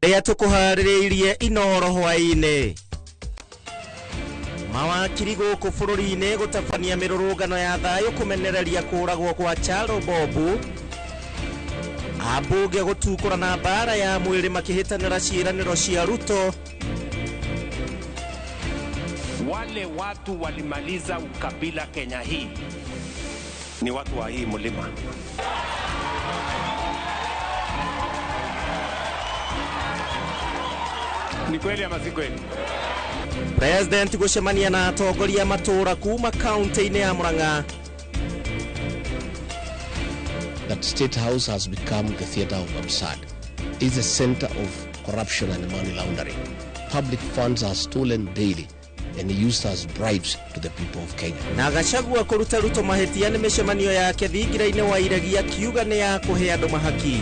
Marĩa tũkũharĩrĩirie Inooro hwaĩ-inĩ. Mawakiri gũkũ bũrũri-inĩ gũtabania mĩrũrũngano ya thayũ kũmenereria kũragwo kwa Kyalo Bobu. Ambunge gũtukũra na mbara ya mwĩrĩ makĩhĩtanĩra ciĩranĩro cia Ruto. Wale watu walimaliza ukabila Kenya hii ni watu wa hii mlima. Ni kweli ama si kweli? President gũcemania na atongoria matũra kuma kaunti-inĩ ya Murang'a. That State House has become the theater of absurd. It's the center of corruption and money laundering. Public funds are stolen daily and used as bribes to the people of Kenya. Na Gachagua kũruta Ruto mahĩtia nĩ mĩcemanio yake thingira-inĩ wa iregi akiuga nĩ ya kũhe andũ mahaki.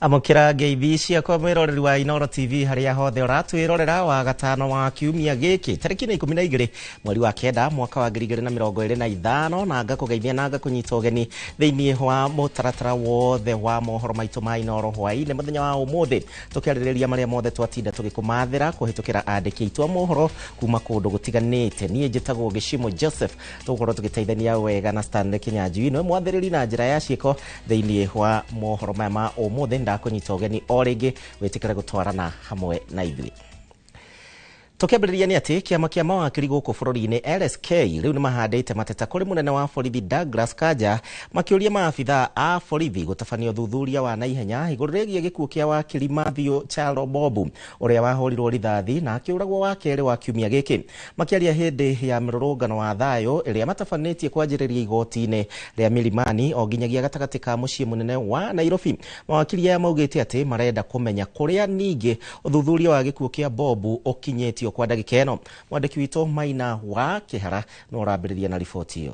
Amũkĩra ngeithi ciakwa mwĩroreri wa Inooro TV harĩa hothe ũratwĩrorera wa gatano wa kiumia gĩkĩ tarĩki nĩ 12 mweri wa 9 mwaka wa 2025 na ngakũgeithia na ngakũnyita ũgeni thĩinĩ wa mũtaratara wothe wa mohoro maitũ ma Inooro hwaĩ-inĩ mũthenya wa ũmũthĩ tũkĩarĩrĩria marĩa mothe twatinda tũgĩkũmathĩra kũhĩtũkĩra andĩki aitũ a mohoro kuma kũndũ gũtiganĩte. Niĩ njĩtagwo Gĩcimo Joseph, tũgũkorwo tũgĩteithania wega na Stanley Kinyanjui nĩwe mwathĩrĩri na njĩra ya ciĩko thĩinĩ wa mohoro maya ma ũmũthĩ. Ndakunyita ũgeni o rĩngĩ wĩtĩkĩre gũtwarana hamwe na ithuĩ. Tũkĩambĩrĩria nĩ atĩ kĩama kĩa mawakiri gũkũ bũrũri-inĩ LSK rĩu nĩ mahandĩte mateta kũrĩ mũnene wa borithi Douglas Kanja makĩũria maabithaa a borithi gũtabania ũthuthuria wa naihenya igũrũ rĩgiĩ gĩkuũ kĩa wakiri Mathew Kyalo Bobu ũrĩa wahũrirwo rithathi na akĩũragwo wa kerĩ wa kiumia gĩkĩ. Makĩaria hĩndĩ ya mĩrũrũngano wa thayũ ĩrĩa matabanĩtie kwanjĩrĩria igoti-inĩ rĩa Milimani o nginyagia gatagatĩ ka mũciĩ mũnene wa Nairobi, mawakiri aya maugĩte atĩ marenda kũmenya kũrĩa ningĩ ũthuthuria wa gĩkuũ kĩa Bobu ũkinyĩtio kwa ndagĩka ĩno. Mwandĩki witũ Maina wa Kĩhara no ũrambĩrĩria na riboti ĩyo.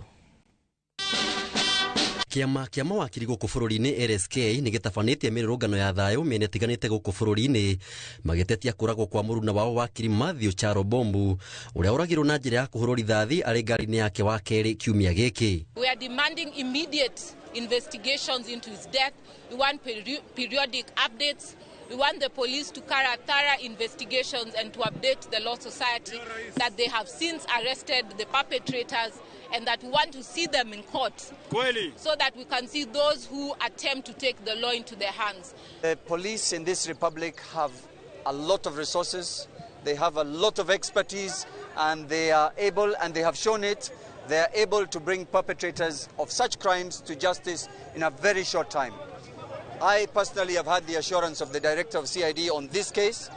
Kĩama kĩa mawakiri gũkũ bũrũri-inĩ LSK nĩ gĩtabanĩtie mĩrũrũngano ya thayũ mĩena ĩtiganĩte gũkũ bũrũri-inĩ magĩtetia kũragwo kwa mũruna wao wakiri Mathew Kyalo Bobu ũrĩa ũragirwo na njĩra ya kũhũrwo rithathi arĩ ngari-inĩ yake wa kerĩ kiumia gĩkĩ. We are demanding immediate investigations into his death. We want periodic updates. We want the police to carry out thorough investigations and to update the Law Society that they have since arrested the perpetrators and that we want to see them in court so that we can see those who attempt to take the law into their hands. The police in this republic have a lot of resources, they have a lot of expertise, and they are able, and they have shown it, they are able to bring perpetrators of such crimes to justice in a very short time. I personally have had the assurance of the director of CID on this case.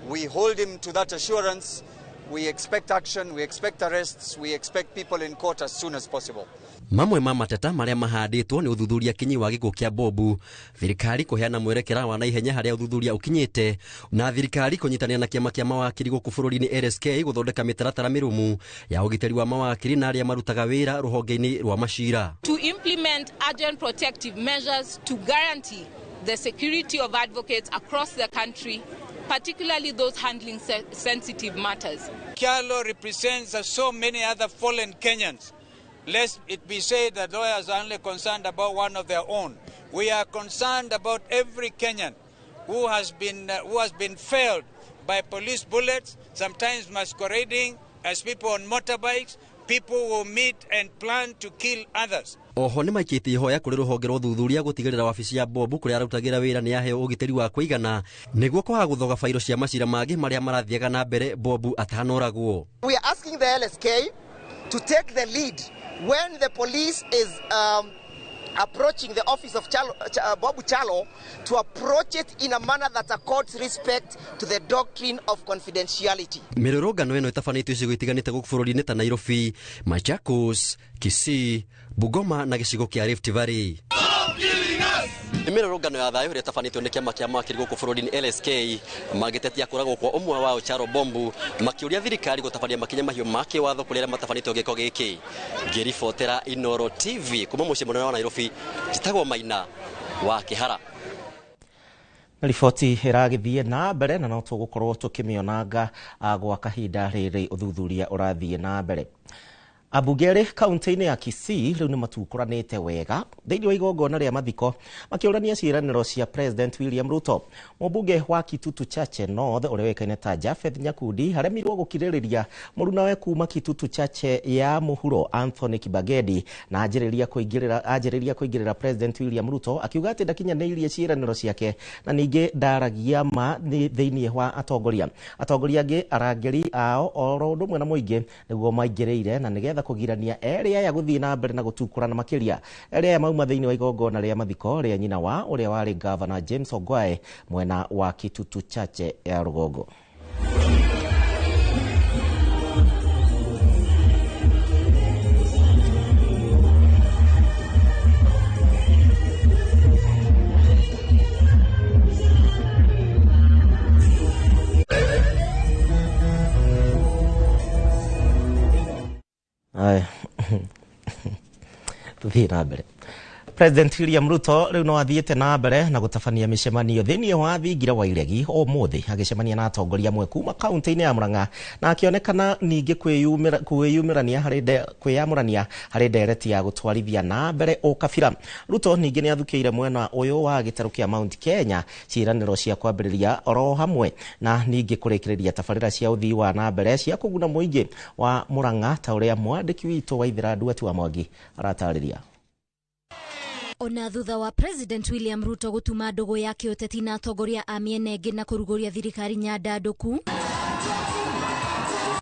We hold him to that assurance. We expect action, we expect arrests, we expect people in court as soon as possible. Mamwe ma mateta marĩa mahandĩtwo nĩ ũthuthuria kinyi wa gĩkuũ kĩa Bobu, thirikari kũheana mwerekera wa naihenya harĩa ũthuthuria ũkinyĩte, na thirikari kũnyitanĩra na kĩama kĩa mawakiri gũkũ bũrũri-inĩ LSK gũthondeka mĩtaratara mĩrũmu ya ũgitĩri wa mawakiri na arĩa marutaga wĩra rũhonge-inĩ rwa macira. To implement urgent protective measures to guarantee the security of advocates across the country, particularly those handling sensitive matters. Kyalo represents so many other fallen Kenyans. Lest it be said that lawyers are only concerned about one of their own. We are concerned about every Kenyan who has been failed by police bullets, sometimes masquerading as people on motorbikes, people who meet and plan to kill others. Oho nĩ maikĩtie ihoya kũrĩ rũhonge rwa ũthuthuria gũtigĩrĩra wabici ya Bobu kũrĩa arutagĩra wĩra nĩ yaheo ũgitĩri wa kũigana nĩguo kwaga gũthoga bairo cia macira mangĩ marĩa marathiaga na mbere Bobu atanoragwo. We are asking the LSK to take the lead when the police is approaching the office of Bobu Kyalo, to approach it in a manner that accords respect to the doctrine of confidentiality. Mĩrũrũngano ĩno ĩtabanĩtio icigo itiganĩte gũkũ bũrũri-inĩ ta Nairobi, Machakos, Kisii, Bungoma na gĩcigo kĩa Rift Valley. Stop killing us! Nĩ mĩrũrũngano ya thayũ ĩrĩa ĩtabanĩtio nĩ kĩama kĩa mawakiri gũkũ bũrũri-inĩ LSK magĩtetia kũragwo kwa ũmwe wao Charo Bombu, makĩũria thirikari gũtabania makinya mahiũ ma kĩwatho kũrĩ arĩa matabanĩtio gĩko gĩkĩ. Ngĩribotera Inooro TV kuma mũciĩ mũnene wa Nairobi, njĩtagwo Maina wa Kĩhara. Riboti ĩragĩthiĩ na mbere na no tũgũkorwo tũkĩmĩonanga gwa kahinda rĩrĩ ũthuthuria ũrathiĩ na mbere. Ambunge erĩ kaunti-inĩ ya Kisii rĩu nĩ matukũranĩte wega thĩinĩ wa igongona rĩa mathiko makĩũrania ciĩranĩro cia President William Ruto. Mũmbunge wa Kitutu Chache North ũrĩa ũĩkaine ta Japheth Nyakundi aremirwo gũkirĩrĩria mũrunawe kuma Kitutu Chache ya mũhuro Anthony Kibagedi na anjĩrĩria kũingĩrĩra President William Ruto akiuga atĩ ndakinyanĩirie ciĩranĩro ciake na ningĩ ndaragia ma thĩinĩ wa atongoria. Atongoria angĩ arangĩri ao oro ũndũ ũmwe na mũingĩ nĩguo maingĩrĩire na nĩgetha kũgirania erĩ aya gũthiĩ na mbere na gũtukũrana makĩria. Erĩ aya mauma thĩinĩ wa igongona rĩa mathiko rĩa nyina wa ũrĩa warĩ Gavana James Ongwae mwena wa Kitutu Chache ya rũgongo. Tuthiĩ na mbere. President William Ruto rĩu no athiĩte na mbere na gũtabania mĩcemanio thĩinĩ wa thingira wa Iregi ũmũthĩ agĩcemania na atongoria amwe kuma kaunti-inĩ ya Murang'a na akĩonekana ningĩ kwĩyamũrania harĩ ndereti ya gũtwarithia na mbere ũkabira. Ruto ningĩ nĩ athukĩire mwena ũyũ wa gĩtarũ kĩa Mount Kenya ciĩranĩro cia kwambĩrĩria oro hamwe na ningĩ kũrĩkĩrĩria tabarĩra cia ũthii wa na mbere cia kũguna mũingĩ wa Murang'a ta ũrĩa mwandĩki witũ wa Ithira Nduati wa Mwangi aratarĩria. Ona thutha wa President William Ruto gũtuma ndũgũ ya kĩũteti na atongoria a mĩena ĩngĩ na kũrugũria thirikari nyandandũku,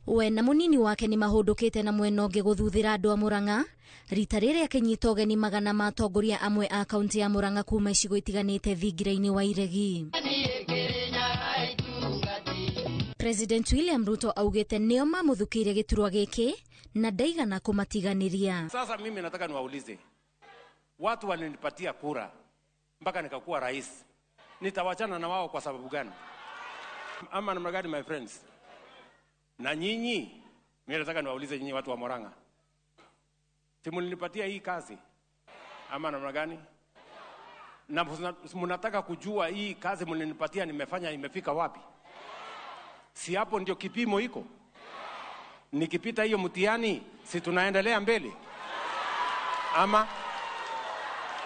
we na mũnini wake nĩ mahũndũkĩte na mwena ũngĩ gũthuthĩra andũ a Murang'a rita rĩrĩ akĩnyita ũgeni magana ma atongoria amwe a kaunti ya Murang'a kuma icigo itiganĩte thingira-inĩ wa Iregi. President William Ruto augĩte nĩo mamũthukĩire gĩturwa gĩkĩ na ndaigana kũmatiganĩria. Sasa mimi nataka niwaulize, watu walinipatia kura mpaka nikakuwa rais, nitawachana na wao kwa sababu gani? Ama namna gani, my friends? Na nyinyi, mimi nataka niwaulize nyinyi watu wa Murang'a, si mlinipatia hii kazi ama namna gani? Na mnataka kujua hii kazi mlinipatia nimefanya imefika wapi? Si hapo ndio kipimo iko? Nikipita hiyo mtihani, si tunaendelea mbele? Ama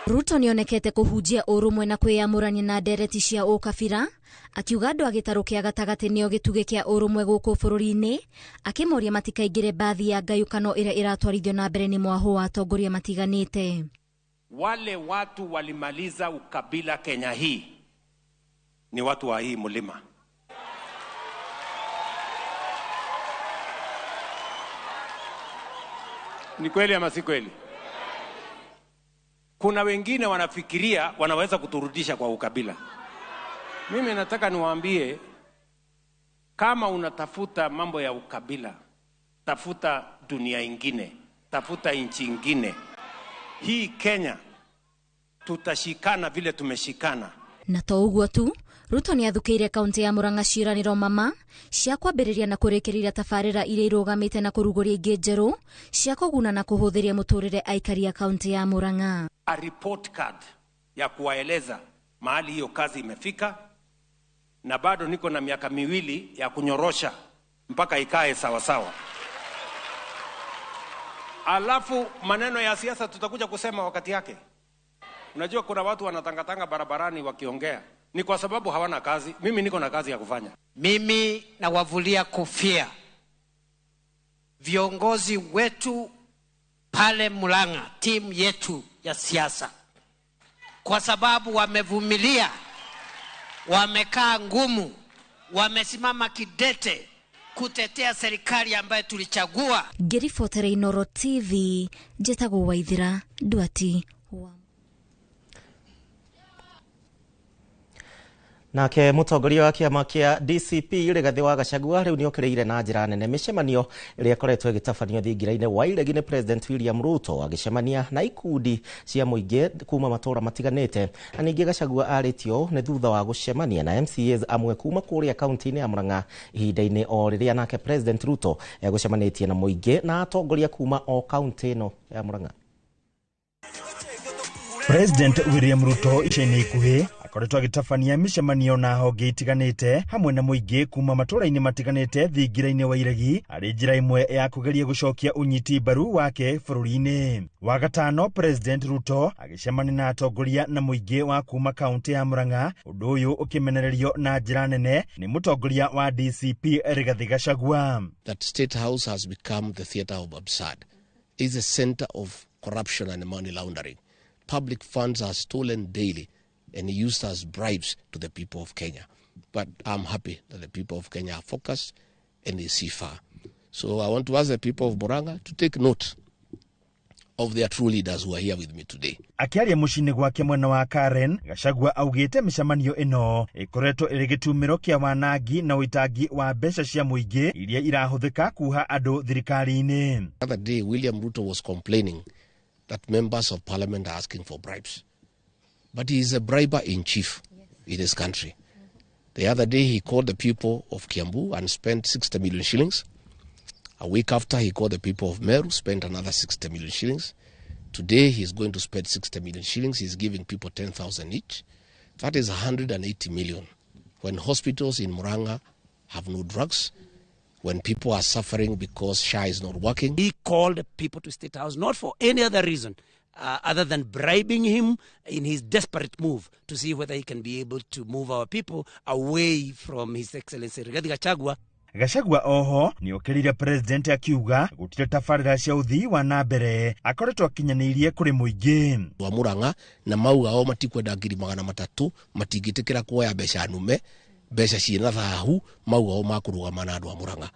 Ruto nĩonekete kũhunjia ũrũmwe na kwĩyamũrania na ndereti cia ũkabira akiuga andũ a gĩtarũ kĩa gatagatĩ nĩo gĩtugĩ kĩa ũrũmwe gũkũ bũrũri-inĩ, akĩmoria matikaingĩre mbathi ya ngayũkano ĩrĩa ĩratwarithio na mbere nĩ mwahũ wa atongoria matiganĩte. Wale watu walimaliza ukabila Kenya hii ni watu wa hii mlima. Ni kweli ama si kweli? Kuna wengine wanafikiria wanaweza kuturudisha kwa ukabila. Mimi nataka niwaambie, kama unatafuta mambo ya ukabila, tafuta dunia ingine, tafuta nchi ingine. Hii Kenya tutashikana vile tumeshikana. Na to ũguo tu, Ruto nĩ athukĩire kaunti ya Murang'a ciĩranĩro mama cia kwambĩrĩria na kũrĩkĩrĩria tabarĩra iria irũgamĩte na kũrugũria ingĩ njerũ cia kũguna na kũhũthĩria mũtũrĩre aikari a kaunti ya Murang'a. A report card ya kuwaeleza mahali hiyo kazi imefika, na bado niko na miaka miwili ya kunyorosha mpaka ikae sawa sawa. Alafu maneno ya siasa tutakuja kusema wakati yake. Unajua kuna watu wanatangatanga barabarani wakiongea, ni kwa sababu hawana kazi. Mimi niko na kazi ya kufanya. Mimi nawavulia kofia viongozi wetu pale Murang'a, timu yetu ya siasa, kwa sababu wamevumilia, wamekaa ngumu, wamesimama kidete kutetea serikali ambayo tulichagua. Ngĩribotera Inooro TV, njĩtagwo Waithira Nduati. Nake mũtongoria wa kĩama kĩa DCP Rigathĩ wa Gachagua rĩu nĩokĩrĩire na njĩra nene mĩcemanio ĩrĩa ĩkoretwo ĩgĩtabanio thingira-inĩ wa iregi nĩ President William Ruto agĩcemania na ikundi cia mũingĩ kuma matũũra matiganĩte. Na ningĩ Gachagua arĩtio nĩ thutha wa gũcemania na MCAs amwe kuma kũrĩa kaunti-inĩ ya Murang'a ihinda-inĩ o rĩrĩa nake President Ruto egũcemanĩtie na mũingĩ na atongoria kuma o kaunti ĩno ya Murang'a. President William Ruto ica-inĩ ikuhĩ akoretwo agĩtabania mĩcemanio na honge itiganĩte hamwe na mũingĩ kuma matũũra-inĩ matiganĩte thingira-inĩ wa iregi arĩ njĩra ĩmwe ya kũgeria gũcokia ũnyiti mbaru wake bũrũri-inĩ. Wagatano President Ruto agĩcemania na atongoria na mũingĩ wa kuma kaunti ya Murang'a, ũndũ ũyũ ũkĩmenererio na njĩra nene nĩ mũtongoria wa DCP Rigathi Gachagua. That State House has become the theater of absurd. It's a center of corruption and money laundering. Public funds are stolen daily and used as bribes to the people of Kenya. But I'm happy that the people of Kenya are focused and they see far. So I want to ask the people of Murang'a to take note of their true leaders who are here with me today. Akiaria muciĩ-inĩ gwake mwena wa Karen, Gachagua augĩte mĩcemanio ĩno ĩkoretwo ĩrĩ gĩtumĩro kĩa wanangi na ũitangi wa mbeca cia mũingĩ iria irahũthĩka kuha andũ thirikari-inĩ. The other day, William Ruto was complaining that members of parliament are asking for bribes. But he is a briber in chief in this country. The other day, he called the people of Kiambu and spent 60 million shillings. A week after, he called the people of Meru, spent another 60 million shillings. Today, he's going to spend 60 million shillings. He's giving people 10,000 each. That is 180 million. When hospitals in Murang'a have no drugs, when people are suffering because SHA is not working. He called people to State House not for any other reason other than bribing him in his desperate move to see whether he can be able to move our people away from His Excellency Rigathi Gachagua. Gachagua oho nĩokĩrĩire president akiuga gũtirĩ tabarĩra cia ũthii wa na mbere akoretwo akinyanĩirie kũrĩ mũingĩ. Wa Murang'a na mauga o matikwenda 300,000 matingĩtĩkĩra kuoya mbeca nume mbeca ciĩna thahu mauga o makũrũgama na andũ a Murang'a.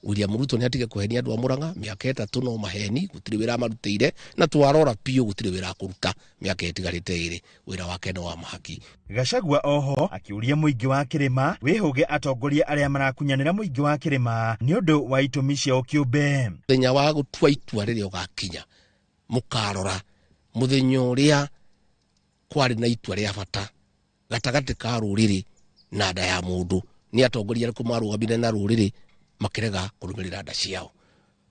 William Ruto nĩ atige kũhenia andũ a Murang'a mĩaka 3 no maheni gũtirĩ wĩra amarutĩire na twarora piũ gũtirĩ wĩra akũruta mĩaka ĩtigarĩte 2 wĩra wake no wa mahaki. Gachagua oho akiuria mũingĩ wa kĩrĩma wĩhũge atongoria arĩa marakunyanĩra mũingĩ wa kĩrĩma nĩ ũndũ wa itũmi ciao kĩũmbe. Mũthenya wa gũtua itua rĩrĩa ũgakinya mũkarora mũthenya ũrĩa kwarĩ na itua rĩa bata gatagatĩ ka rũrĩrĩ na nda ya mũndũ nĩ atongoria arĩkũ marũgamire na rũrĩrĩ makĩrega kũrũmĩrĩra nda ciao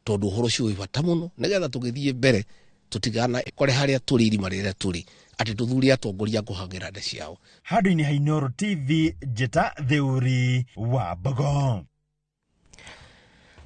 tondũ ũhoro ũcio wĩ bata mũno nĩgetha tũgĩthiĩ mbere tũtigana kore harĩa tũrĩ irima rĩrĩa tũrĩ atĩ tũthure atongoria kũhagĩra nda ciao. Handũ-inĩ ha Inooro TV, Njĩta Theuri wa Mbogo.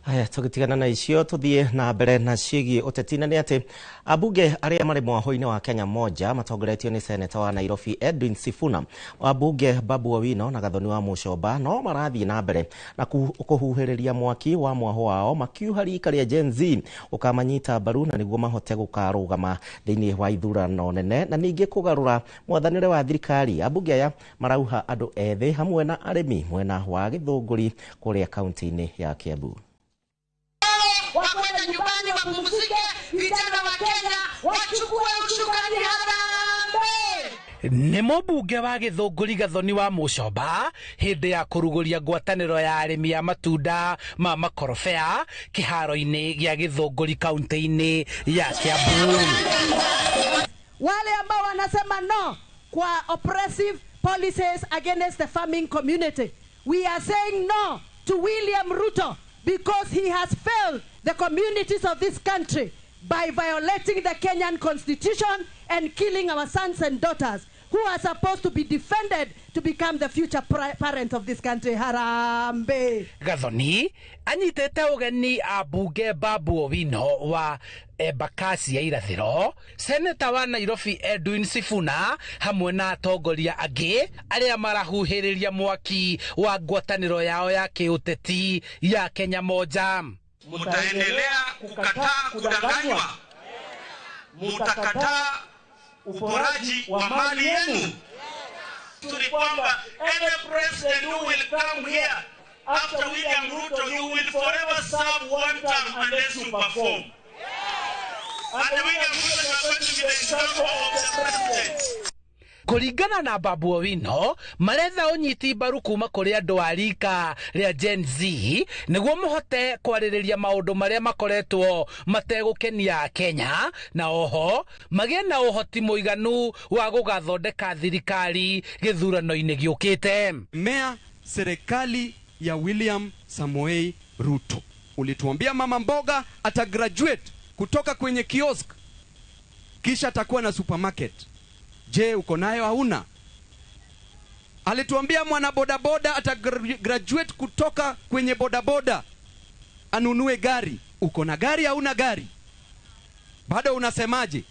Haya, tũgĩtigana na icio tũthiĩ na mbere na ciĩgiĩ ũteti na nĩ atĩ ambunge arĩa marĩ mwahũ-inĩ wa Kenya Moja matongoretio nĩ seneta wa Nairobi Edwin Sifuna, wabunge Babu Owino na Gathoni wa Mũchomba no marathiĩ na mbere na kũhuhĩrĩria mwaki wa mwahũ wao makiuha rika rĩa Gen Z ũkamanyita mbaru na nĩguo mahote gũkarũgama thĩinĩ wa ithurano nene na ningĩ kũgarũra mwathanĩre wa thirikari. Ambunge aya marauha andũ ethĩ hamwe na arĩmi mwena wa Gĩthũngũri kũrĩa kaunti-inĩ ya Kiambu. Wakwenda nyumbani wapumzike, vijana wa Kenya wachukue usukani harambee. Nĩ mũmbunge wa Gĩthũngũri Gathoni wa Mũchomba hĩndĩ ya kũrugũria ngwatanĩro ya arĩmi a matunda ma makorobea kĩharo-inĩ gĩa Gĩthũngũri kaunti-inĩ ya Kiambu. Wale ambao wanasema no kwa oppressive policies against the farming community, we are saying no to William Ruto because he has failed the communities of this country by violating the Kenyan constitution and killing our sons and daughters who are supposed to be defended to become the future parents of this country. Harambee. Gathoni anyitĩte ũgeni ambunge Babu Owino wa Embakasi ya Irathĩro, seneta wa Nairobi Edwin Sifuna hamwe na atongoria angĩ arĩa marahuhĩrĩria mwaki wa ngwatanĩro yao ya kĩũteti ya Kenya Moja. Mutaendelea kukataa kudanganywa, mutakataa uporaji wa mali yenu. Tuli kwamba any president who will come here after William Ruto, you will forever serve one term unless you perform. And William Ruto is going to be the example of the president. Kũringana na Babu Owino, maretha ũnyiti mbaru kuma kũrĩ andũ a rika rĩa Gen Z nĩguo mũhote kwarĩrĩria maũndũ marĩa makoretwo mategũkenia Kenya, na oho magĩe na ũhoti mũiganu wa gũgathondeka thirikari gĩthurano-inĩ gĩũkĩte. Mea serikali ya William Samoei Ruto. Ulituambia mama mboga atagraduate kutoka kwenye kiosk kisha atakuwa na supermarket. Je, uko nayo? Hauna. Alituambia mwana bodaboda atagraduate kutoka kwenye bodaboda anunue gari. Uko na gari? Hauna gari? Bado unasemaje?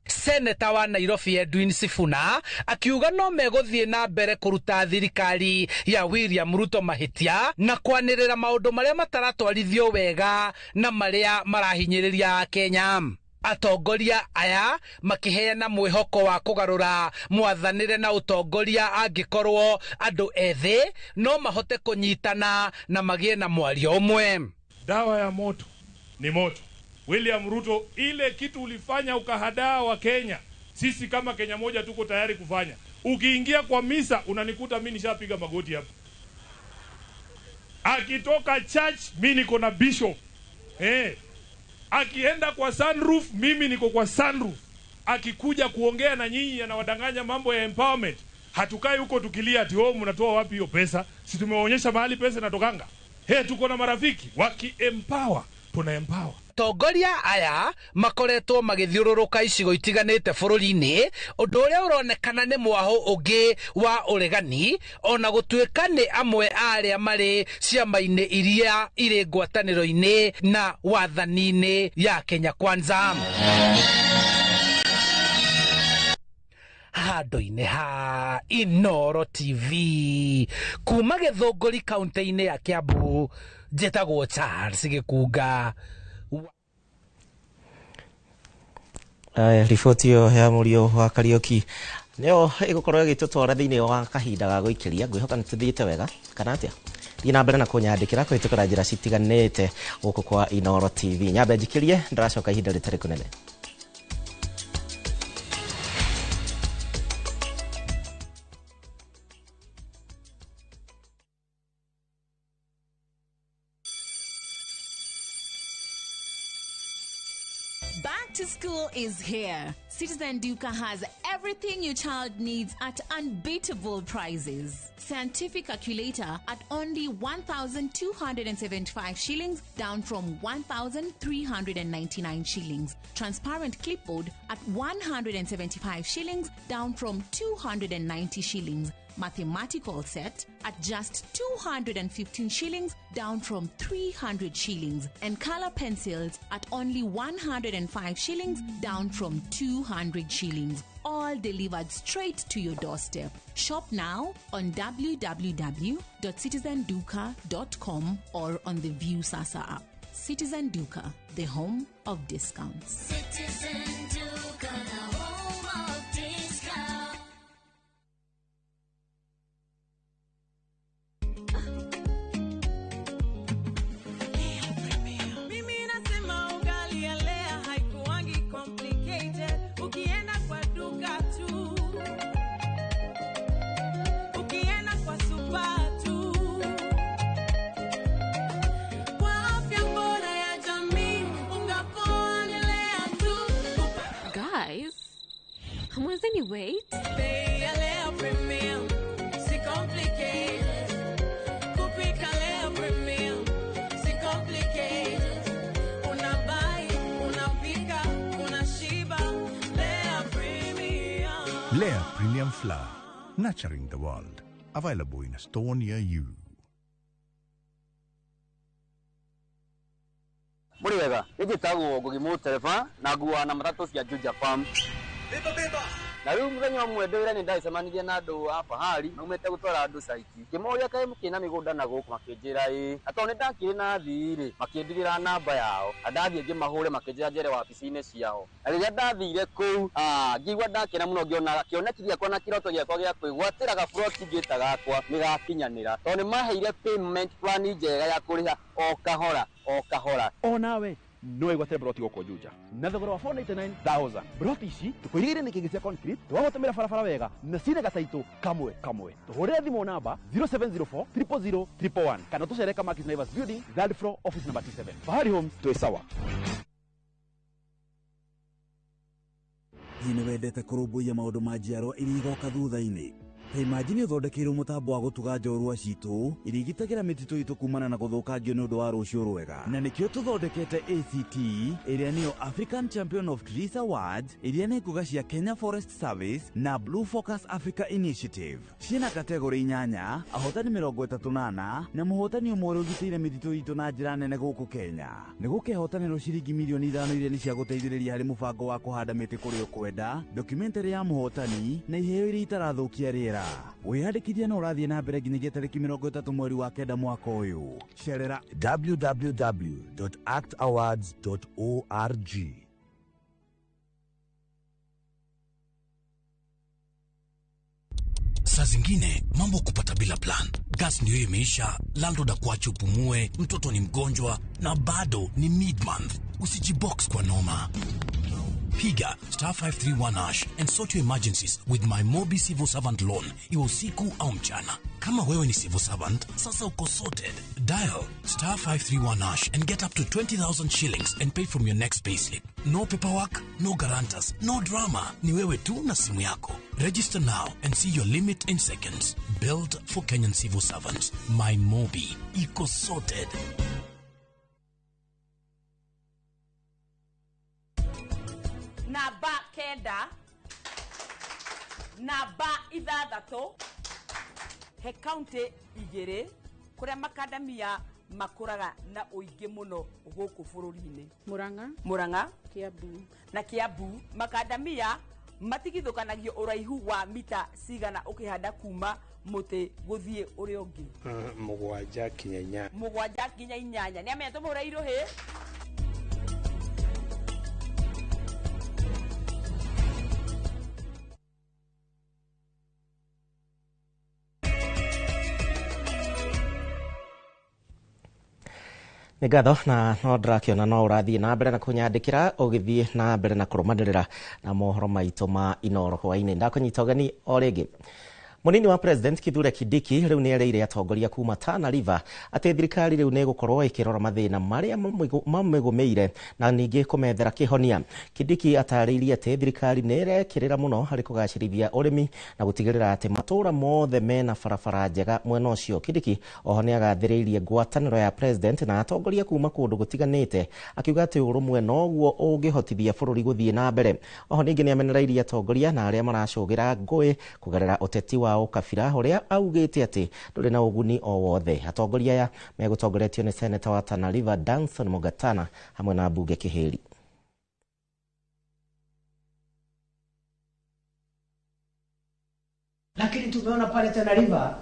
Seneta wa Nairobi Edwin Sifuna akiuga no megũthiĩ na mbere kũruta thirikari ya William Ruto mahĩtia na kwanĩrĩra maũndũ marĩa mataratwarithio wega na marĩa marahinyĩrĩria Kenya. Atongoria aya makĩheana mwĩhoko wa kũgarũra mwathanĩre na ũtongoria angĩkorwo andũ ethĩ no mahote kũnyitana na magĩe na mwario ũmwe. Dawa ya moto ni moto. William Ruto, ile kitu ulifanya ukahadaa wa Kenya, sisi kama Kenya moja tuko tayari kufanya. Ukiingia kwa misa unanikuta mimi nishapiga magoti hapa. Akitoka church mimi niko na bishop. Akienda kwa sunroof mimi niko kwa sunroof. Akikuja kuongea na nyinyi anawadanganya mambo ya empowerment. Hatukai huko tukilia ati oh, mnatoa wapi hiyo pesa? Si tumewaonyesha mahali pesa inatokanga. Tuko na marafiki waki empower, tuna empower. Atongoria aya makoretwo magĩthiũrũrũka icigo itiganĩte bũrũri-inĩ, ũndũ ũrĩa ũronekana nĩ mwahũ ũngĩ wa ũregani, ona gũtuĩka nĩ amwe a arĩa marĩ ciama-inĩ iria irĩ ngwatanĩro-inĩ na wathani-inĩ ya Kenya Kwanza. Handũ-inĩ ha Inooro TV kuma Gĩthũngũri kaunti-inĩ ya Kiambu, njĩtagwo Charles Gĩkunga. Riboti ĩyo ya mũriũ wa Kariũki nĩyo ĩgũkorwo ĩgĩtũtwara thĩinĩ wa kahinda ga gũikĩria. Ngwĩhoka nĩtũthiĩte wega kana atĩa? Thiĩ na mbere na kũnyandĩkĩra kũhĩtũkĩra njĩra citiganĩte gũkũ kwa Inooro TV. Nyambe njikĩrie, ndĩracoka ihinda rĩtarĩ kũnene. Back to school is here. Citizen Duka has everything your child needs at unbeatable prices. Scientific calculator at only 1,275 shillings, down from 1,399 shillings. Transparent clipboard at 175 shillings, down from 290 shillings. Mathematical set at just 215 shillings, down from 300 shillings. And color pencils at only 105 shillings, down from 200 shillings. All delivered straight to your doorstep. Shop now on www.citizenduka.com or on the Viusasa app. Citizen Duka, the home of discounts. Citizen Duka, the home of discounts. Mimi nasema ugali ya Lea haikuangi complicated. Ukienda kwa duka tu, ukienda kwa super tu, kwa afya bora ya jamii, unga poa ni Lea tu. Guys, hamwezeni wait? Bei ya Lea Premium, si complicated. Kupika Lea Premium, si complicated. Unabuy, unapika, unashiba. Lea Premium. Lea Premium Flour, nurturing the world. Available in a store near you. Muri wega, njĩtagwo Ngugi Mũtereba na nguaga na matatũ cia Juja Farm. Na rĩu mũthenya ũmwe ndĩ wĩra nĩ ndacemanirie na andũ a Fahari maumĩte gũtwara andũ caiti. Ngĩmoria kaĩ mũkĩrĩ na mĩgũnda na gũkũ, makĩnjĩra ĩĩ. Na tondũ nĩ ndakĩrĩ na athii rĩ, makĩndigĩra namba yao. Na ndathiĩ ngĩmahũre makĩnjĩra njere wabici-inĩ ciao. Na rĩrĩa ndathire kũu, ngĩigua ndakena mũno ngĩona kĩoneki gĩakwa na kĩroto gĩakwa gĩa kwĩgwatĩra gaburoti ngĩta gakwa nĩ gakinyanĩra. Tondũ nĩ maheire payment plan njega ya kũrĩha o kahora o kahora. Onawe No wĩgwatĩre broti gũkũ Juja na thogora wa 499,000. Broti ici tũkũirigĩire na kĩngĩ cia concrete, tũgagũtũmĩra barabara wega na cina gataitũ kamwe kamwe. Tũhũrĩre thimũ namba 0704 000 111 kana tũcere Kamakis Naivas Building, third floor, office number T7. Fahari Homes, twĩ sawa. Hihi nĩ wendete kũrũmbũiya maũndũ ma njiarwa iria igoka thutha-inĩ? Ta imagine ũthondekeirwo mũtambo wa gũtuga njorua citũ iria igitagĩra mĩtitũ itũ kumana na gũthũkangio nĩ ũndũ wa rũciũ rwega. Na nĩkĩo tũthondekete ACT, ĩrĩa nĩyo African Champion of Trees Awards, iria nĩ ngũga cia Kenya Forest Service na Blue Focus Africa Initiative. Ciĩna kategori 8, ahotani 34 na mũhotani ũmwe ũrĩa ũgitĩire mĩtitũ itũ na njĩra nene gũkũ Kenya. Nĩ gũkehotanĩrwo ciringi mirioni 5 iria nĩ cia gũteithĩrĩria harĩ mũbango wa kũhanda mĩtĩ kũrĩa ũkwenda, documentary ya mũhotani na iheo iria itarathũkia rĩera. Wĩyandĩkithia no ũrathiĩ na mbere nginyagia tarĩki 30 mweri wa 9 mwaka ũyũ. Cerera www.actawards.org. Saa zingine mambo kupata bila plan. Gas ndio imeisha, landlord akuache upumue, mtoto ni mgonjwa na bado ni mid-month. Usijibox kwa noma. Piga star 531 hash and sort your emergencies with my Mobi Civil Servant Loan, iwe usiku au mchana. Kama wewe ni civil servant, sasa uko sorted. Dial star 531 hash and get up to 20,000 shillings and pay from your next payslip. No paperwork, no guarantors, no drama. Ni wewe tu na simu yako. Register now and see your limit in seconds. Built for Kenyan civil servants. My Mobi. Iko sorted. Namba 9, namba 6, he kaunti 2 kuria makadamia makuraga na uingi muno guku bururi-ini. Murang'a, Murang'a, Kiambu na Kiambu. Makadamia matigithukanagio uraihu wa mita cigana ukihanda kuma muti guthie uria ungi? 7 nginya 8. 7 nginya 8. Ni amenya tumuhure iruhi. Nĩ ngatho na no ndĩrakĩona no ũrathiĩ na mbere na kũnyandĩkĩra ũgĩthiĩ na mbere na kũrũmanĩrĩra na mohoro maitũ ma Inooro hwaĩ-inĩ. Ndakũnyita ũgeni o rĩngĩ. Mũnini wa President Kithure Kindiki rĩu nĩ erĩire atongoria kuma Tana River atĩ thirikari rĩu nĩ ĩgũkorwo ĩkĩrora mathĩna marĩa mamĩgũmĩire na ningĩ kũmethera kĩhonia. Kindiki atarĩirie atĩ thirikari nĩ ĩrekĩrĩra mũno harĩ kũgacĩrithia ũrĩmi na gũtigĩrĩra atĩ matũũra mothe mena barabara njega mwena ũcio. Kindiki oho nĩ agathĩrĩirie ngwatanĩro ya President na atongoria kuma kũndũ gũtiganĩte, akiuga atĩ ũrũmwe noguo ũngĩhotithia bũrũri gũthiĩ na mbere. Oho ningĩ nĩ amenereirie atongoria na arĩa maracũgĩra ngũĩ kũgerera ũteti wa ũkabira ũrĩa augĩte atĩ ndũrĩ na ũguni o wothe. Atongoria aya megũtongoretio nĩ Seneta wa Tana River Danson Mugatana hamwe na mbunge Kĩhĩri. Lakini tumeona pale Tana River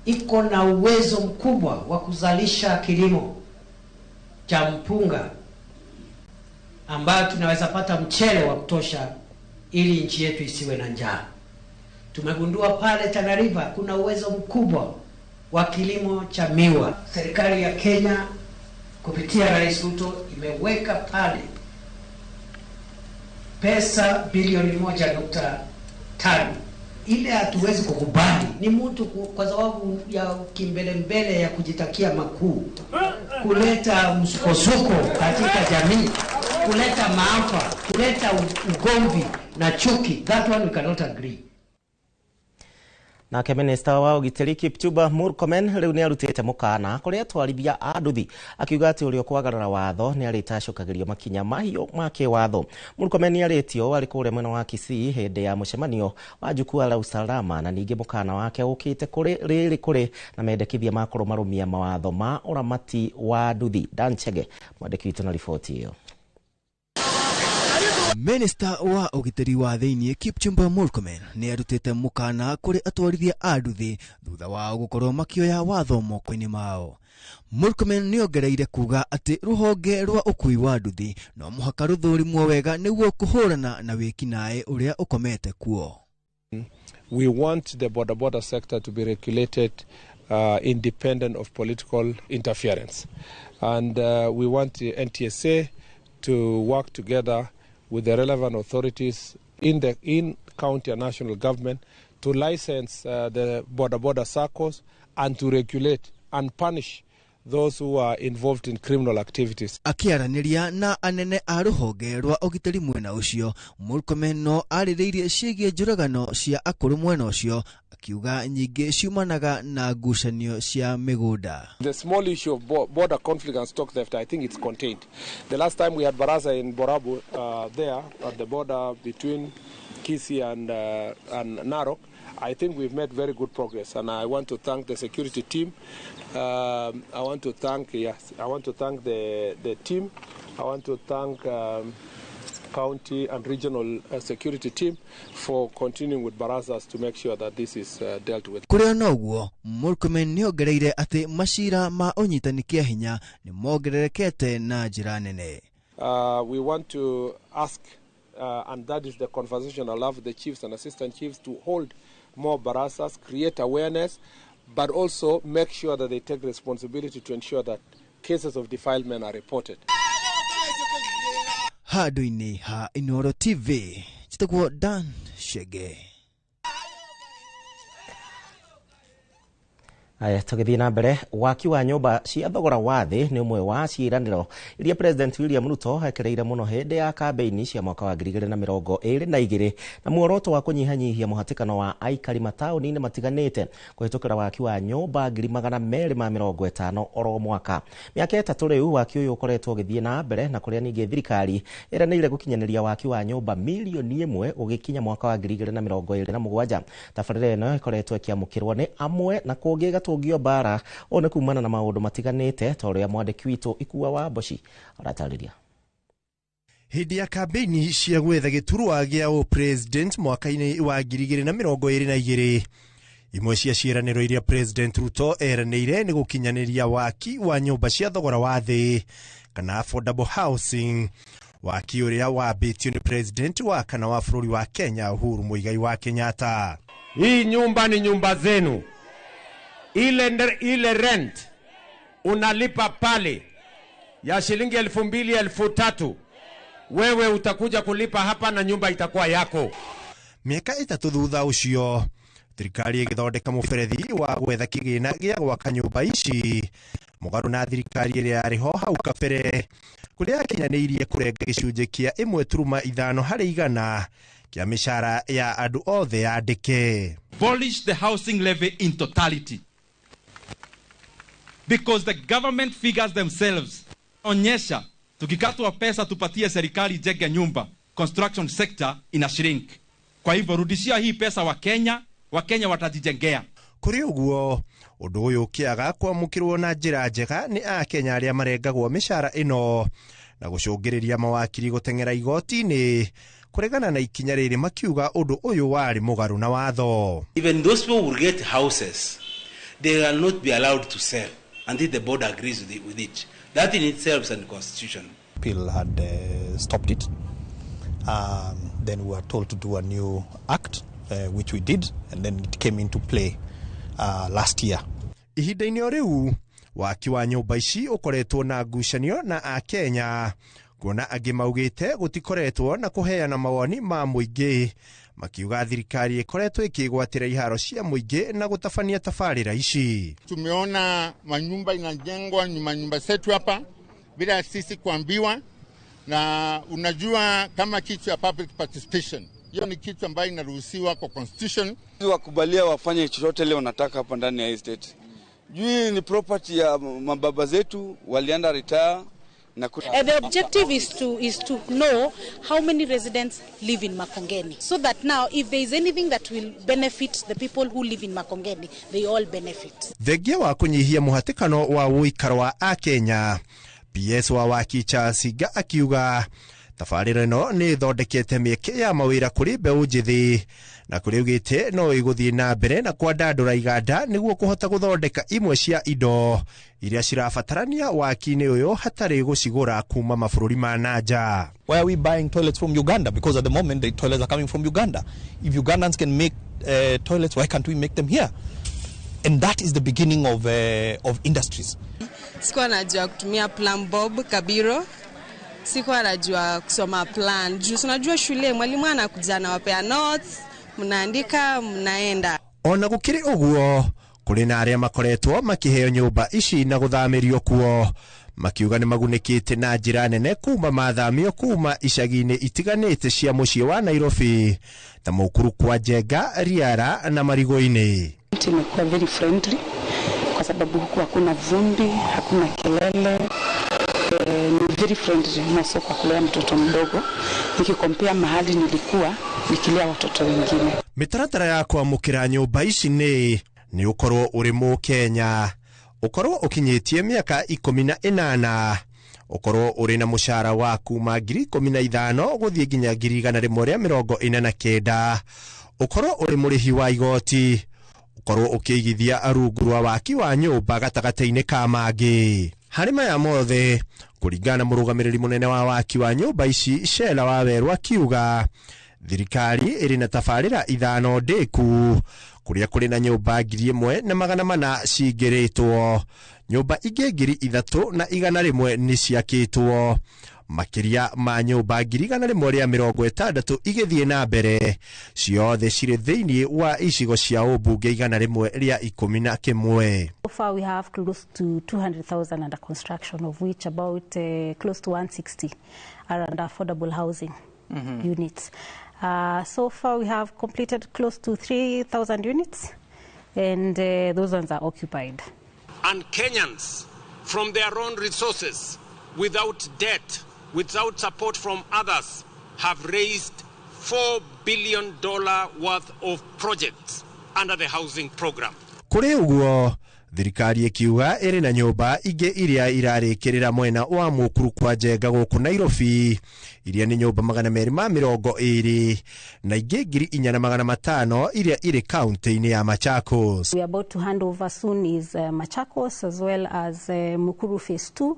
iko na uwezo mkubwa wa kuzalisha kilimo cha mpunga ambayo tunaweza pata mchele wa kutosha ili nchi yetu isiwe na njaa. Tumegundua pale Tana River kuna uwezo mkubwa wa kilimo cha miwa. Serikali ya Kenya kupitia Rais Ruto imeweka pale pesa bilioni 1.5. Ile hatuwezi kukubali ni mtu kwa sababu ya kimbelembele ya kujitakia makuu, kuleta msukosuko katika jamii, kuleta maafa, kuleta ugomvi na chuki. That one we cannot agree. Nake minista wa ũgitĩri Kipchumba Murkomen rĩu nĩ arutĩte mũkana kũrĩ atwarithia a nduthi akiuga atĩ ũrĩa ũkwagarara watho nĩ arĩtacũkagĩrio makinya mahiũ ma kĩwatho. Murkomen nĩ arĩtio arĩ kũrĩa mwena wa Kisii hĩndĩ ya mũcemanio wa Jukwaa la Usalama, na ningĩ mũkana wake ũkĩte kũrĩ rĩrĩ kũrĩ na mendekithia ma kũrũmarũmia mawatho ma ũramati wa nduthi. Dan Chege mwandĩki witũ na riboti ĩyo. Minista wa ũgitĩri wa thĩinĩ Kipchumba Murkomen nĩ arutĩte mũkana kũrĩ atwarithia a nduthi thutha wao gũkorwo makĩoya watho moko-inĩ mao. Murkomen nĩ ongereire kuga atĩ rũhonge rwa ũkui wa nduthi no mũhaka rũthũrimwo wega nĩguo kũhũrana na wĩkinaĩ ũrĩa ũkomete kuo. We want the border sector to be regulated independent of political interference, and we want the NTSA to work together with the relevant authorities in the county and national government to license the border SACCOs and to regulate and punish those who are involved in criminal activities. Akĩaranĩria na anene a rũhonge rwa ũgitĩri mwena ũcio, Murkomen no arĩrĩirie ciĩgiĩ njũragano cia akũrũ mwena ũcio, akiuga nyingĩ ciumanaga na ngucanio cia mĩgũnda. The small issue of border conflict and stock theft, I think it's contained. The last time we had Baraza in Borabu there at the border between Kisii and Narok, I think we've made very good progress, and I want to thank the security team. I want to thank the team. I want to thank county and regional security team for continuing with barazas to make sure that this is dealt with. Kũrĩ ona ũguo, Murkomen nĩongereire atĩ macira ma ũnyitani kĩa hinya nĩ mongererekete na njĩra nene. We want to ask, and that is the conversation I love the chiefs and assistant chiefs to hold more barazas, create awareness, but also make sure that they take responsibility to ensure that cases of defilement are reported. Handũ-inĩ ha Inooro TV, njĩtagwo Dan Shege. Aya, tũgĩthiĩ na mbere, waki wa nyũmba cia thogora wa thĩ nĩ ũmwe wa ciĩranĩro iria President William Ruto ekereire mũno hĩndĩ ya kambĩini cia mwaka wa 2022 na muoroto wa kũnyihanyihia mũhatĩkano wa aikari mataũni-inĩ matiganĩte kũhĩtũkĩra waki wa nyũmba 250 oro mwaka. Mĩaka 3 rĩu waki ũyũ ũkoretwo ũgĩthiĩ na mbere na kũrĩa ningĩ thirikari ĩranĩire gũkinyanĩria waki wa nyũmba 1 million ũgĩkinya mwaka wa 2027. Tabarĩra ĩno ĩkoretwo ĩkĩamũkĩrwo nĩ amwe na kũngĩ gatũngio mbara ũũ nĩ kumana na maũndũ matiganĩte ta ũrĩa mwandĩki witũ Ikua wa Mboci aratarĩria. Hĩndĩ ya kambĩini cia gwetha gĩturwa gĩa ũpresident mwaka-inĩ wa 2022, imwe cia ciĩranĩro iria President Ruto eranĩire nĩ gũkinyanĩria waki wa nyũmba cia thogora wa thĩ kana affordable housing, waki ũrĩa wambĩtio nĩ President wa kana wa bũrũri wa Kenya Uhuru Muigai wa Kenyatta. Hii nyumba ni nyumba zenu. Ile rent unalipa pale ya shilingi 2000 3000, wewe utakuja kulipa hapa na nyumba itakuwa yako. Miaka 3 thutha ũcio, thirikari ĩgĩthondeka mũberethi wa gwetha kĩgĩna gĩa gwaka nyũmba ici mũgarũ na thirikari ĩrĩa yarĩ ho hau kabere, kũrĩa yakinyanĩirie kũrenga gĩcunjĩ kĩa 1.5 harĩ igana kĩa mĩcara ya andũ othe andĩke. Abolish the housing levy in totality, because the government figures themselves onyesha tukikatwa pesa tupatie serikali jenge nyumba, construction sector ina shrink. Kwa hivyo rudishia hii pesa wa Kenya, wa Kenya watajijengea. Kũrĩ ũguo, ũndũ ũyũ ũkĩaga kwamũkĩrwo na njĩra njega nĩ akenya arĩa marengagwo mĩcara ĩno na gũcũngĩrĩria mawakiri gũteng'era igoti-inĩ kũregana na ikinya rĩrĩ, makiuga ũndũ ũyũ warĩ mũgarũ na watho. Even those people who get houses, they will not be allowed to sell until the board agrees with it. That in itself is unconstitutional. Bill had stopped it. Then we were told to do a new act, which we did, and then it came into play last year. Ihinda-inĩ o rĩu, waki wa nyũmba ici ũkoretwo na ngucanio na akenya, kuona angĩ maugĩte gũtikoretwo na kũheana mawoni ma mũingĩ, makiuga thirikari ĩkoretwo ĩkĩgwatĩra iharo cia mũingĩ na gũtabania tabarĩra ici. Tumeona manyumba inajengwa nyuma nyumba zetu hapa bila sisi kuambiwa, na unajua kama kitu ya public participation, hiyo ni kitu ambayo inaruhusiwa kwa constitution. Wakubalia wafanye chochote leo wanataka hapa ndani ya estate. Juu ni property ya mababa zetu walienda retire. The objective is to know how many residents live in Makongeni, so that now if there is anything that will benefit the people who live in Makongeni, they all benefit. Thengia wa kũnyihia mũhatĩkano wa ũikaro wa akenya, PS wa waki Charles Hinga akiuga tabarĩra ĩno nĩ ĩthondekete mĩeke ya mawĩra kũrĩ mbeũ njĩthĩ, na kũrĩ ugĩte no ĩgũthiĩ na mbere na kwandandũra iganda nĩguo kũhota gũthondeka imwe cia indo iria cirabatarania waki-inĩ ũyũ hatarĩ gũcigũra kuma mabũrũri ma na nja. Why are we buying toilets from Uganda? Because at the moment the toilets are coming from Uganda. If Ugandans can make toilets, why can't we make them here? And that is the beginning of industries. Sikuwa najua kutumia plum bob kabiro. Sikuwa najua kusoma plan. Juu unajua shule mwalimu anakuja anawapea notes, mnaandika, mnaenda. Ona gukiri uguo kuri na aria makoretwo makiheo nyumba ici na guthamirio kuo makiuga ni magunikite na njira nene kuma mathamio kuma icagi-inĩ itiganĩte cia mũciĩ wa Nairobi ta Mukuru kwa Njenga, Riara na Marigo-inĩ. Imekuwa very friendly kwa sababu huku hakuna vumbi, hakuna kelele. Ni very friendly na kwa kulea mtoto mdogo nikikompea mahali nilikuwa nikilea watoto wengine. Mitaratara ya kwamũkĩra nyũmba ici nĩ ũkorwo ũrĩ Mũkenya, ũkorwo ũkinyĩtie mĩaka 18, ũkorwo ũrĩ na mũcara wa kuma 15,000 gũthiĩ nginya 149,000, ũkorwo ũrĩ mũrĩhi wa igoti, ũkorwo ũkĩigithia rungu rwa waki wa nyũmba gatagatĩ-inĩ ka mangĩ. Harĩ maya mothe, kũringana na mũrũgamĩrĩri mũnene wa waki wa nyũmba ici Shela Waweru akiuga thirikari ĩrĩ na tabarĩra 5 ndĩku kũrĩa kũrĩ na nyũmba 1400 cingĩrĩtwo, nyũmba ingĩ 3100 nĩ ciakĩtwo, makĩria ma nyũmba 160 igĩthiĩ na mbere, ciothe cirĩ thĩinĩ wa icigo cia ũmbunge 111. So far we have close to 200,000 under construction, of which about close to 160 are under affordable housing units. So far we have completed close to 3,000 units, and those ones are occupied. And Kenyans, from their own resources, without debt, without support from others, have raised $4 billion worth of projects under the housing program. Kũrĩ ũguo, thirikari ĩkiuga ĩrĩ na nyũmba ingĩ iria irarĩkĩrĩra mwena wa Mukuru kwa Njenga gũkũ Nairobi, iria nĩ nyũmba 220 na ingĩ 4,500 iria irĩ kaunti-inĩ ya Machakos. We are about to hand over soon is Machakos as well as Mukuru Phase 2,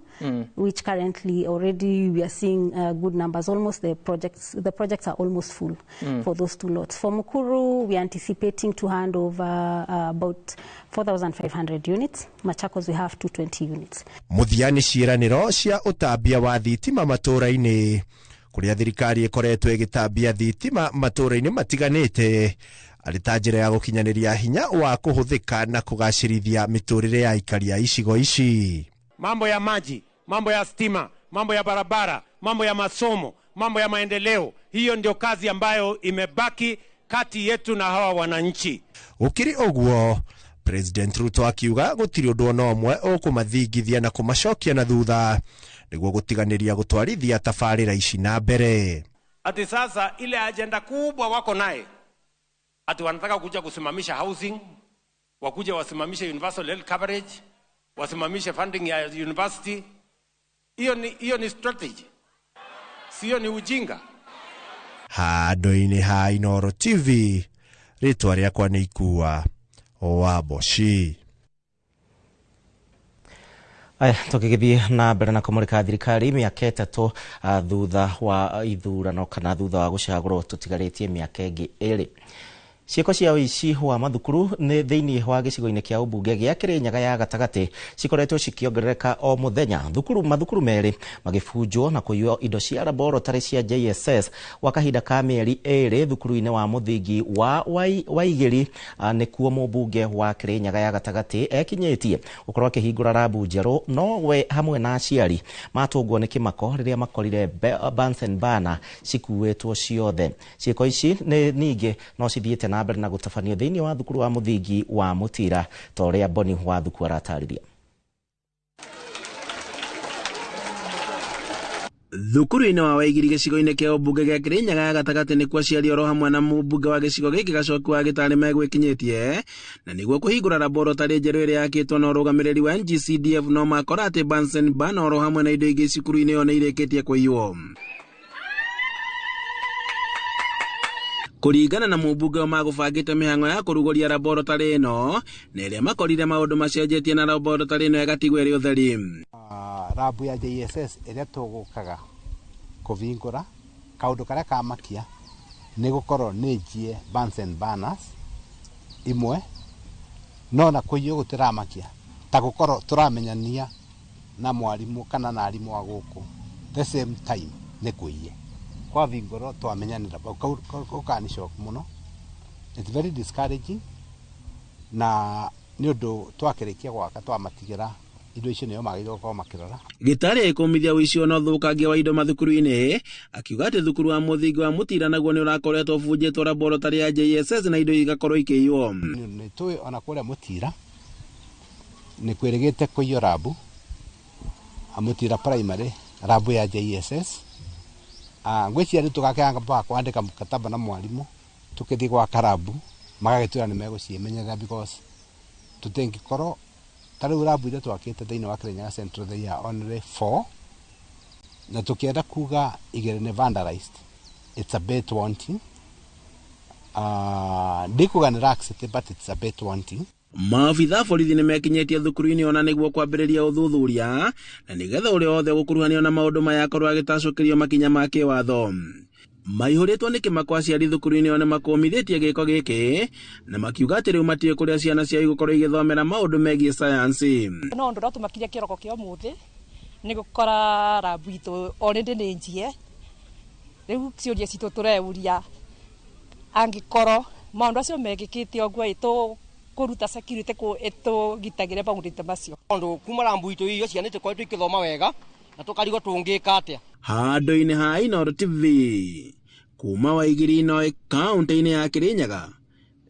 which currently already we are seeing good numbers. Almost the projects are almost full for those two lots. For Mukuru, we are anticipating to hand over about 4,500 units. Machakos we have 220 units. Mũthia nĩ ciĩranĩro cia ũtambia wa thitima matũũra-inĩ kũrĩa thirikari ĩkoretwo ĩgĩtambia thitima matũũra-inĩ matiganĩte arĩ ta njĩra ya gũkinyanĩria hinya wa kũhũthĩka na kũgacĩrithia mĩtũũrĩre ya aikari a icigo ici. Mambo ya maji, mambo ya stima, mambo ya barabara, mambo ya masomo, mambo ya maendeleo, hiyo ndio kazi ambayo imebaki kati yetu na hawa wananchi. Gũkĩrĩ ũguo, President Ruto akiuga gũtirĩ ũndũ ona ũmwe ũkũmathingithia na kũmacokia na thutha nĩguo gũtiganĩria gũtwarithia tabarĩra ici na mbere. Ati sasa ile agenda kubwa wako naye, ati wanataka kuja kusimamisha housing, wakuja wasimamishe universal health coverage, wasimamishe funding ya university. Hiyo ni strategy, sio ni ujinga. Handũ-inĩ ha Inooro TV, rĩtwa rĩakwa nĩ Ikua wa Boshi. Aya, tũgĩgĩthiĩ na mbere na kũmũrĩka thirikari mĩaka 3 thutha wa ithurano kana thutha wa gũcagũrwo tũtigarĩtie mĩaka ĩngĩ 2. Ciĩko cia ũici wa mathukuru nĩ thĩinĩ wa gĩcigo-inĩ kĩa ũmbunge gĩa Kĩrĩnyaga ya gatagatĩ cikoretwo cikĩongerereka o mũthenya, mathukuru merĩ magĩbunjwo na kũiywo indo cia laboratory cia JSS gwa kahinda ka mĩeri 2 thukuru-inĩ wa mũthingi wa Waigĩri nĩkuo mũmbunge wa Kĩrĩnyaga ya gatagatĩ ekinyĩtie gũkorwo akĩhingũra rabu njerũ, no we hamwe na aciari matũngwo nĩ kĩmako rĩrĩa makorire Bunsen burner cikuĩtwo ciothe. Ciĩko ici nĩ ningĩ no cithiĩte na mbere na gũtabanio thĩinĩ wa thukuru wa mũthingi wa Mũtira ta ũrĩa Boni wa Thuku aratarĩria. Thukuru-inĩ wa Waigiri gĩcigo-inĩ kĩa ũmbunge gĩa Kĩrĩnyaga ya gatagatĩ nĩkuo aciari oro hamwe na mũmbunge wa gĩcigo gĩkĩ Gacoki wa Gĩtarĩ megwĩkinyĩtie na nĩguo kũhingũra laboratory njerũ ĩrĩa yakĩtwo na ũrũgamĩrĩri wa NGCDF, no makora atĩ Bunsen burner oro hamwe na indo ingĩ cukuru-inĩ ĩyo nĩ irĩkĩtie kũiywo. Kũringana na mũmbunge o magũbangĩte mĩhang'o ya kũrugũria laboratory ĩno na ĩrĩa makorire maũndũ macenjetie na laboratory ĩno ĩgatigwo ĩrĩ ũtheri. Rabu ya JSS ĩrĩa tũgũkaga kũvingũra kaũndũ karĩa kamakia nĩ gũkorwo nĩ njie Bunsen burners imwe, no na kũiywo gũtiramakia ta gũkorwo tũramenyania na mwarimũ kana na arimũ a gũkũ. The same time nĩ kũiye kwavingũrwo twamenyanĩra kau kani shock mũno. It's very discouraging na nĩ ũndũ twakĩrĩkia gwaka twamatigĩra indo icio nĩo magĩrĩirwo gũkorwo makĩrora. Gĩtarĩ agĩkũmithia ũici na ũthũkangia wa indo mathukuru-inĩ, akiuga atĩ thukuru wa mũthingi wa Mũtira naguo nĩ ũrakoretwo ũbunjĩtwo laboratory ya JSS na indo igakorwo ikĩiywo. Nĩ tũĩ ona kũrĩa Mũtira nĩ kwĩrĩgĩte kũiywo rabu Mũtira primary rabu ya JSS. Ngwĩciria rĩu tũgakĩamba kwandĩka mkataba na mwarimũ tũkĩthiĩ gwaka rabu magagĩtwĩra nĩ megũciĩmenyerera because tũtingĩkorwo ta rĩu rabu iria twakĩte thĩinĩ wa Kirinyaga Central they are only 4 na tũkĩenda kuga igĩrĩ nĩ vandalized, it's a bit wanting. Ndikuga nĩ laxity but it's a bit wanting. Maabitha a borithi nĩ mekinyĩtie thukuru-inĩ ona nĩguo kwambĩrĩria ũthuthuria na nĩgetha ũrĩa wothe gũkuruhanio na maũndũ maya akorwo agĩtacũkĩrio makinya ma kĩwatho. Maihũrĩtwo nĩ kĩmako aciari thukuru-inĩ ĩyo nĩ makũmithĩtie gĩko gĩkĩ na makiuga atĩ rĩu matiũĩ kũrĩa ciana ciao igũkorwo igĩthomera maũndũ megiĩ sayansi. No ũndũ ũrĩa ũtũmakirie kĩroko kĩa ũmũthĩ nĩ gũkora rabu itũ already nĩ njie. Rĩu ciũria citũ tũreuria angĩkorwo maũndũ acio mekĩkĩte ũguo ĩ kũruta security kũ ĩtũgitagĩre maũndũ ta macio. Tondũ kuma rambu itũ icio ciana itikoragwo ikĩthoma wega na tũkarigwo tũngĩka atĩa. Handũ-inĩ ha Inooro TV kuma Waigiri Inoe kaũntĩ-inĩ ya Kirinyaga,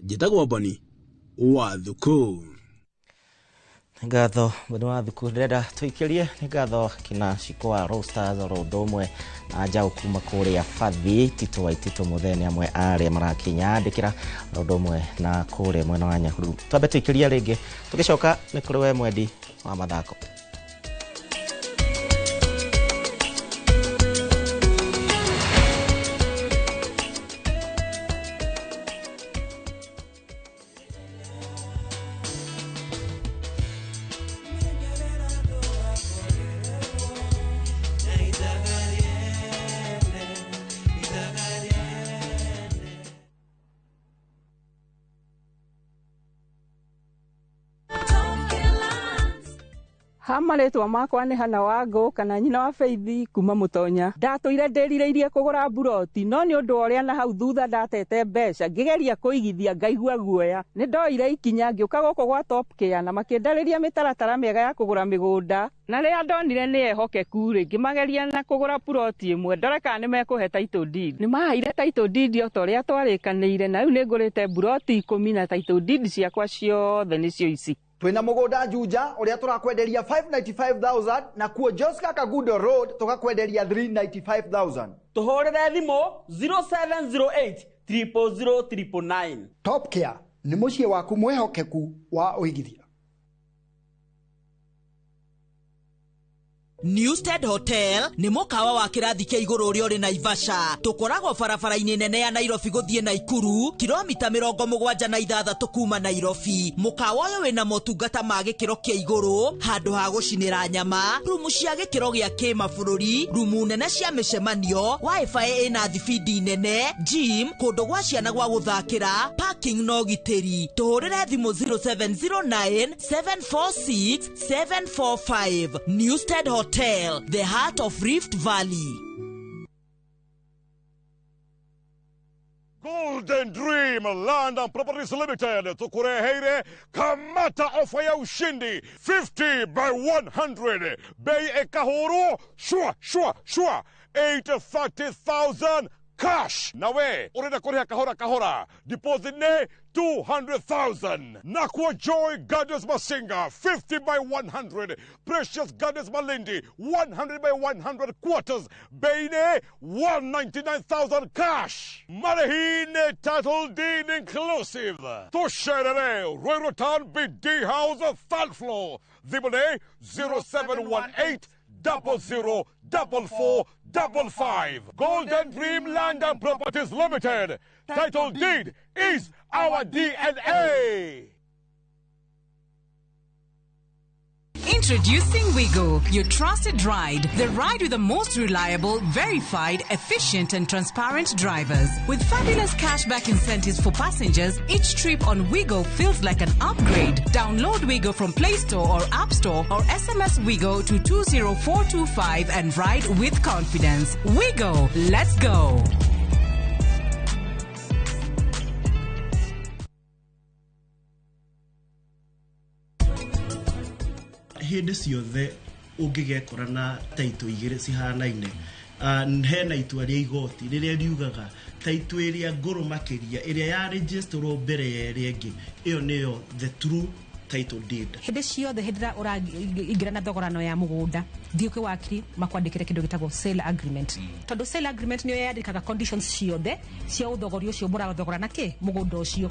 njĩtagwo Boni wa Thuku. Ngatho Boni wa Thuku, ndĩrenda tũikĩrie nĩ ngatho kina Shiko wa Roasters oro ũndũ ũmwe na njaũ kuma kũrĩa Bathi Tito wa Itito Mũthee amwe arĩa marakinya andĩkĩra oro ũndũ ũmwe na kũrĩa mwena wa Nyahururu. Twambe tũikĩrie rĩngĩ tũgĩcoka nĩ kũrĩ we mwendi wa mathako. Ha marĩtwa makwa nĩ Hana Wangũ kana nyina wa Faith kuma Mũtonya. Ndatũire ndĩrirĩirie kũgũra mburoti no nĩ ũndũ wa ũrĩa na hau thutha ndatete mbeca ngĩgeria kũigithia ngaigua guoya. Nĩ ndoire ikinya ngĩũka gũkũ gwa Top Care na makĩndarĩria mĩtaratara mĩega ya kũgũra mĩgũnda na rĩrĩa ndonire nĩ ehokeku rĩ ngĩmageria na kũgũra puroti ĩmwe ndore kana nĩ mekũhe title deed. Nĩ maheire title deed o ta ũrĩa twarĩkanĩire na rĩu nĩ ngũrĩte mburoti 10 na title deed ciakwa ciothe nĩcio ici. Twina mugunda Juja uria turakwenderia 595,000 na kuo Joska Kagudo Road tukakwenderia 395,000. Tuhurire thimu 0708 000 999. Top Care ni muciĩ waku mwihokeku wa uigithia. Newstead Hotel nĩ mũkawa wa kĩrathi kĩa igũrũ ũrĩa ũrĩ Naivasha. Tũkoragwo barabara-inĩ nene ya Nairobi gũthiĩ Naikuru, kilomita 76 kuma Nairobi. Mũkawa ũyũ wĩna motungata ma gĩkĩro kĩa igũrũ, handũ ha gũcinĩra nyama, rumu cia gĩkĩro gĩa kĩmabũrũri, rumu nene cia mĩcemanio, wifi ĩna thibindi nene, gym, kũndũ gwa ciana gwa gũthakĩra, parking na ũgitĩri. Tũhũrĩre thimũ 0709 746 745. Newstead Hotel, the heart of Rift Valley. Golden Dream Land and Properties Limited tukureheire kamata ofa ya ushindi 50 by 100 bei ekahuru shua shua shua 830,000 cash. Nawe urenda kuriha kahora kahora deposit ne 200,000. Nakwa Joy Gardens Masinga 50 by 100, Precious Gardens Malindi 100 by 100 quarters Beine 199,000 cash. Marihine title deed inclusive. Tusherere Ruiru Town BD House third floor. Thimune 0718 00 44 55. Golden Dream Land and Properties Limited. Title deed is our DNA. Introducing Wigo, your trusted ride. The ride with the most reliable, verified, efficient, and transparent drivers. With fabulous cashback incentives for passengers, each trip on Wigo feels like an upgrade. Download Wigo from Play Store or App Store or SMS Wigo to 20425 and ride with confidence. Wigo, let's go. Hĩndĩ ciothe ũngĩgekora na taitũ igĩrĩ cihanaine, hena itua rĩa igoti rĩrĩa riugaga taitũ ĩrĩa ngũrũ makĩria ĩrĩa ya registerwo mbere ya ĩrĩa ĩngĩ, ĩyo nĩyo the true title deed. Hĩndĩ ciothe, hĩndĩ ĩrĩa ũraingĩra na thogorano ya mũgũnda, thiĩ kwĩ wakiri makwandĩkĩre kĩndũ gĩtagwo sale agreement, tondũ sale agreement nĩyo yandĩkaga conditions ciothe cia ũthogori ũcio mũrathogora na kĩ mũgũnda ũcio.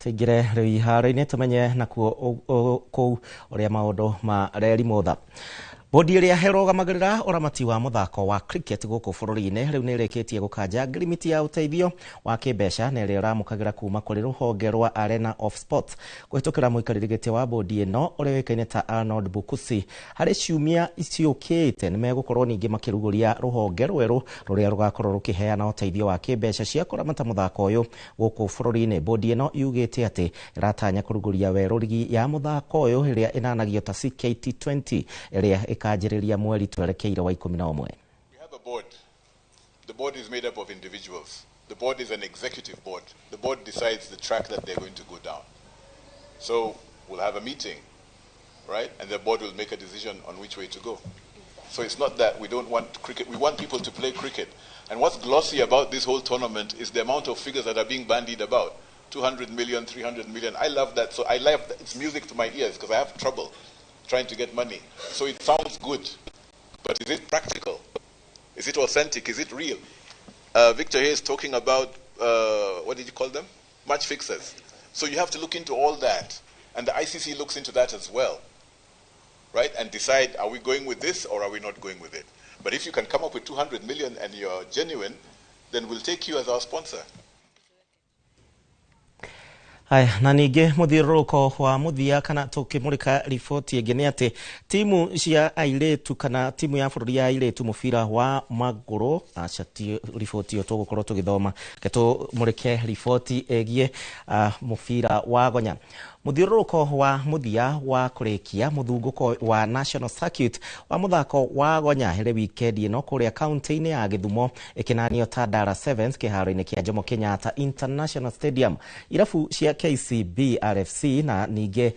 Tũingĩre rĩu iharo-inĩ tũmenye nakuo kũu ũrĩa maũndũ marerimũtha. Bodi ĩrĩa ĩrũgamagĩrĩra ũramati wa mũthako wa cricket gũkũ bũrũri-inĩ rĩu nĩ ĩrĩkĩtie gũkanja ngirimiti ya ũteithio wa kĩmbeca na ĩrĩa ĩramũkagĩra kuma kũrĩ rũhonge rwa Arena of Sports kũhĩtũkĩra mũikarĩri gĩtĩ wa bodi ĩno ũrĩa ũĩkaine ta Arnold Bukusi. Harĩ ciumia ciũkĩte nĩ megũkorwo ningĩ makĩrugũria rũhonge rwerũ rũrĩa rũgakorwo rũkĩheana ũteithio wa kĩmbeca cia kũramata mũthako ũyũ gũkũ bũrũri-inĩ. Bodi ĩno yugĩte atĩ ĩratanya kũrugũria werũ rigi ya mũthako ũyũ ĩrĩa ĩnanagio ta CKT20 ĩrĩa ĩkanjĩrĩria mweri twerekeire wa 11. We have a board. The board is made up of individuals. The board is an executive board. The board decides the track that they're going to go down. So we'll have a meeting, right? And the board will make a decision on which way to go. So it's not that we don't want cricket. We want people to play cricket. And what's glossy about this whole tournament is the amount of figures that are being bandied about. 200 million, 300 million. I love that. So I love that. It's music to my ears because I have trouble trying to get money. So it sounds good, but is it practical? Is it authentic? Is it real? Victor here is talking about, what did you call them? Match fixers. So you have to look into all that. And the ICC looks into that as well, right? And decide, are we going with this or are we not going with it? But if you can come up with 200 million and you're genuine, then we'll take you as our sponsor. Haya, na ningĩ mũthiũrũrũko wa mũthia kana tũkĩmũrĩka riboti ĩngĩ nĩ atĩ timu cia airĩtu kana timu ya bũrũri ya airĩtu mũbira wa magũrũ, aca ti riboti ĩyo tũgũkorwo tũgĩthoma, reke tũmũrĩke riboti ĩgiĩ mũbira wa gonya. Mũthiũrũrũko wa mũthia wa kũrĩkia mũthungũko wa National Circuit wa mũthako wa gonya harĩ wikendi ĩno kũrĩa kaunti-inĩ ya Gĩthumo ĩkĩnanio ta Dara Sevens kĩharo-inĩ kĩa Jomo Kenyatta International Stadium. Irabu cia KCB RFC na ningĩ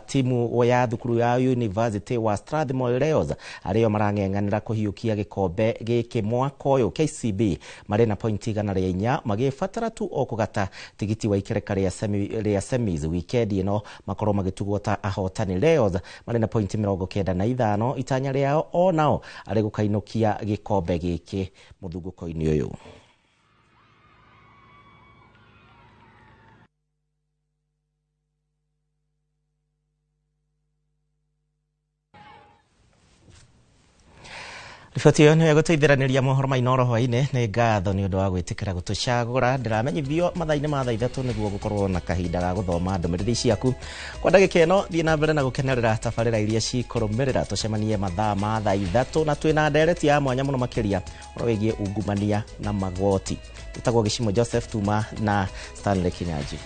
timu ya thukuru ya University wa Strathmore Leos arĩo marang'eng'anĩra kũhiũkia gĩkombe gĩkĩ mwaka ũyũ. KCB marĩ na pointi 104 magĩbatara tu o kũgata tigiti wa ikereka rĩa semis wikendi ĩno makorwo magĩtugwo ta ahotani. Leos marĩ na pointi 95, itanya rĩao o nao arĩ gũkainũkia gĩkombe gĩkĩ mũthungũko-inĩ ũyũ. Riboti ĩyo nĩyo ĩgũteithĩranĩria mohoro ma Inooro hwaĩ-inĩ. Nĩ ngatho nĩ ũndũ wa gwĩtĩkĩra gũtũcagũra. Ndĩramenyithio mathaa-inĩ ma thaa 3 nĩguo gũkorwo na kahinda ga gũthoma ndũmĩrĩri ciaku. Kwa ndagĩka ĩno thiĩ na mbere na gũkenerera tabarĩra iria cikũrũmĩrĩra. Tũcemanie mathaa ma thaa 3 na twĩna ndereti ya mwanya mũno makĩria ũhoro wĩgiĩ ungumania na magoti. Ĩtagwo Gĩcimo Joseph Tuma na Stanley Kinyanjui.